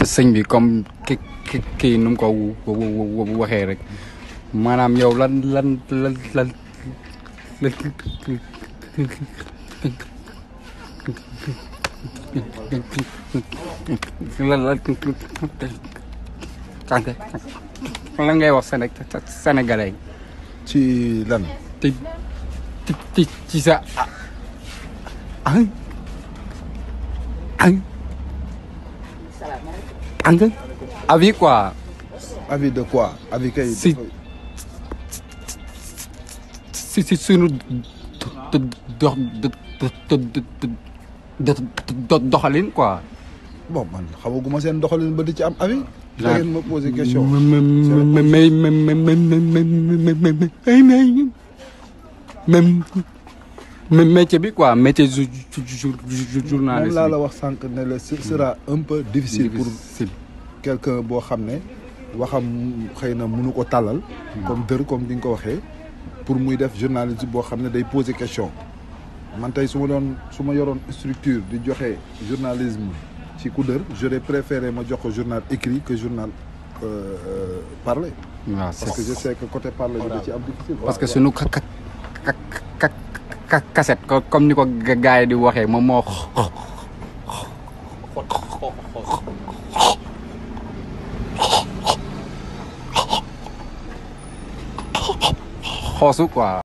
sëñ bi comme kii nu mu ko waxee rek maanaam yow lan lan ngay wax sénégalais yi ci lan ci sa avis quoi. avis de quoi avis kay. si sunu doxalin quoi. bon man xamaguma seen doxalin ba di ci am avis. da ngeen ma posé question. mais métier bi quoi métier journaliste moom laa la wax sànq ne la ce sera un peu difficile pour quelqu'un boo xam ne waxam xëy na mënu ko tàllal comme dër comme di nga ko waxee pour muy def journaliste boo xam ne day poser question man tey su ma yoroon structure di joxe journalisme ci ku dër j'aurais préféré ma jox ko journal écrit que journal parlé. waaw parce que je sais que côté parler bi da ci am difficile. parce que sunu cassette comme ni ko gars yi di waxee moom moo xoosu quoi.